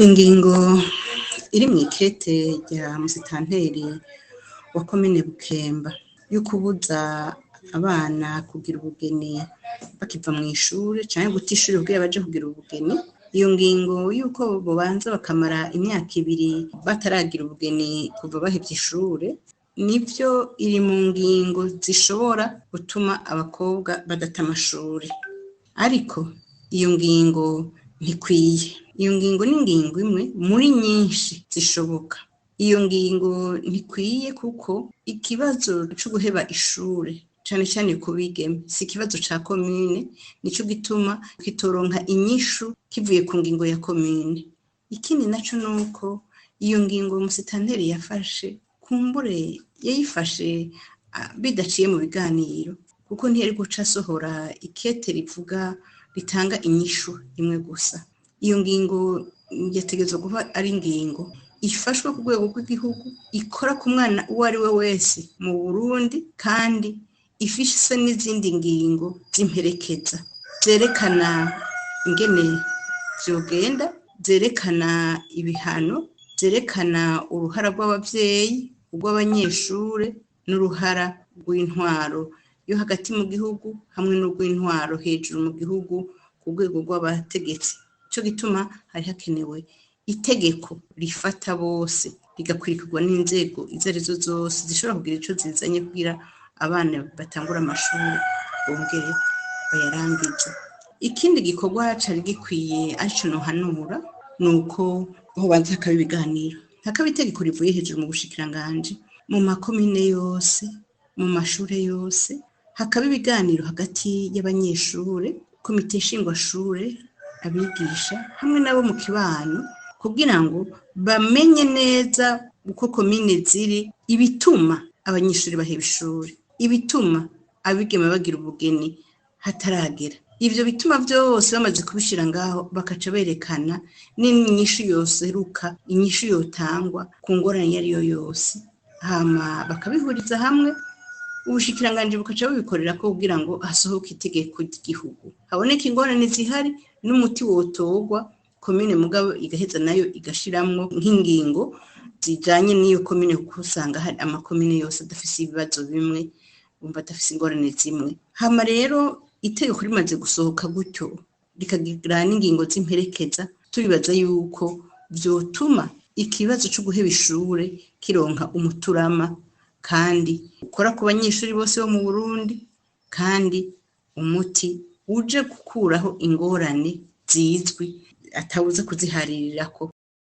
Ingingo iri mw'ikete rya musitanteri wa komine Bukemba yo kubuza abana kugira ubugeni bakiva mw'ishure canke guta ishure kugira baje kugira ubugeni, iyo ngingo yuko bobanza bakamara imyaka 2 bataragira ubugeni kuva bahevye ishure, nivyo iri mu ngingo zishobora gutuma abakobwa badata amashure, ariko iyo ngingo ntikwiye. Iyo ngingo ni ingingo imwe muri nyinshi zishoboka. Iyo ngingo ntikwiye kuko ikibazo co guheba ishure cane cane ku bigeme si ikibazo ca komine, nico gituma kitoronka inyishu kivuye ku ngingo ya komine. Ikindi naco nuko iyo ngingo musitanteri yafashe kumbure yayifashe bidaciye mu biganiro, kuko ntiyari guca asohora ikete rivuga ritanga inyishu imwe gusa. Iyo ngingo yategerezwa kuba ari ingingo ifashwe ku rwego rw'igihugu, ikora ku mwana uwo ari we wese mu Burundi, kandi ifise n'izindi ngingo z'imperekeza zerekana ingene vyogenda, zerekana ibihano, zerekana uruhara rw'abavyeyi, urw'abanyeshure n'uruhara rw'intwaro yo hagati mu gihugu hamwe n'urw'intwaro hejuru mu gihugu ku rwego rw'abategetsi. Nico gituma hari hakenewe itegeko rifata bose rigakwirikirwa n'inzego izo arizo zose zishobora kugira ico zizanye kugira abana batangura amashure bongere bayarangize. Ikindi gikorwa cari gikwiye arico nohanura nuko hobanza hakaba ibiganiro, hakaba itegeko rivuye hejuru mu bushikiranganji, mu makomine yose, mu mashure yose, hakaba ibiganiro hagati y'abanyeshure, komite nshingwashure, abigisha hamwe nabo mu kibano, kugira ngo bamenye neza uko komine ziri, ibituma abanyeshuri baheba ishure, ibituma abigeme bagira ubugeni hataragera. Ivyo bituma vyose bamaze kubishira ngaho, bakaca berekana n'inyishu yoseruka, inyishu yotangwa ku ngorane iyo ariyo yose, hama bakabihuriza hamwe, ubushikiranganji bukaca bubikorerako kugira ngo hasohoke itegeko ry'igihugu, haboneke ingorane zihari n'umuti wotorwa, komine mugabo igaheza nayo igashiramwo nk'ingingo zijanye n'iyo komine, kuko usanga hari amakomine yose adafise ibibazo bimwe, wumva adafise ingorane zimwe. Hama rero itegeko rimaze gusohoka gutyo rikagira n'ingingo z'imperekeza, turibaza yuko vyotuma ikibazo co guheba ishure kironka umuturama kandi ukora ku banyeshuri bose bo mu Burundi, kandi umuti uje gukuraho ingorane zizwi atawuza kuziharirirako.